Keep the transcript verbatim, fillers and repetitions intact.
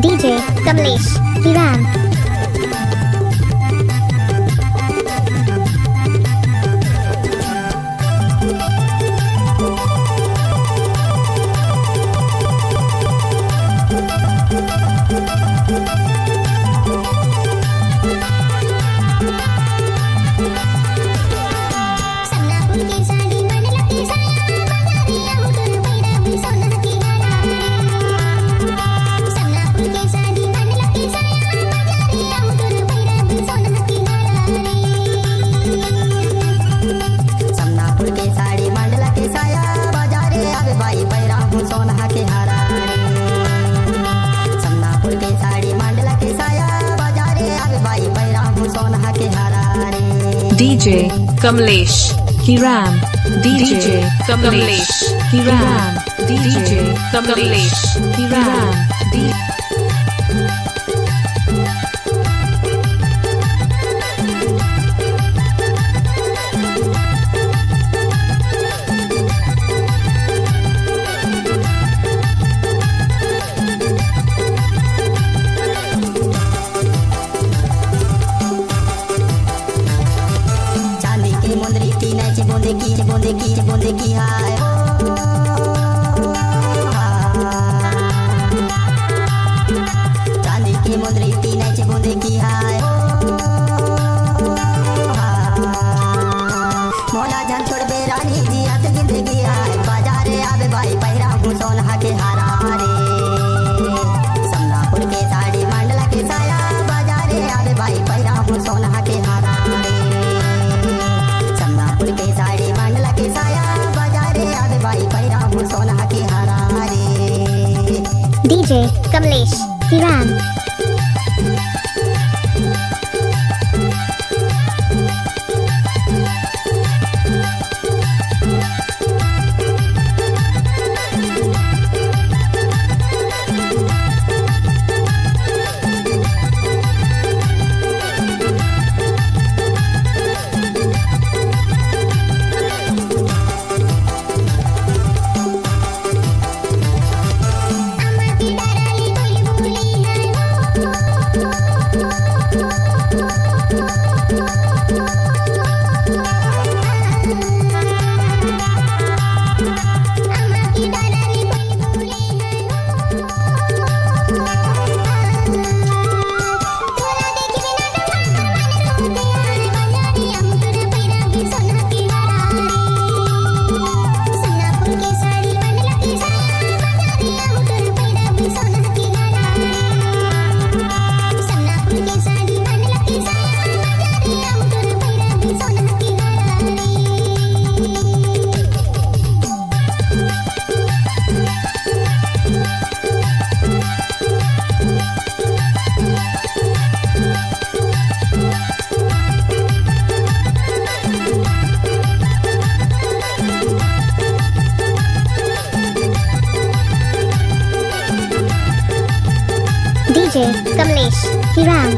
DJ Kamlesh Hiran. Samnapur के साड़ी मंडला के साया बाजारे आवे बाई पैरा हूँ सोना के हारा रे। समनापुर के साड़ी मंडला के साया बाजारे आवे बाई पैरा हूँ सोना के हारा रे। DJ Kamlesh Hiran. DJ Kamlesh Hiran. DJ Kamlesh Hiran. चांदी के मुंदरी तीन इंच बूंदे की, बूंदे की, बूंदे की हाय हो। चांदी के मुंदरी तीन इंच बूंदे की हाय हो। मोला झन छोड़बे रानी जियत जिंदगी हाय। बाजारे आवे बाई पैरा हूँ सोना के हारा रे। समनापुर के साड़ी मंडला के साया बाजारे आवे बाई पैरा हूँ सोना के हारा रे। समनापुर के साड़ी मंडला के साया बाजारे आवे बाई पैरा हूँ सोना के हारा रे। DJ Kamlesh Hiran. DJ Kamlesh Hiran.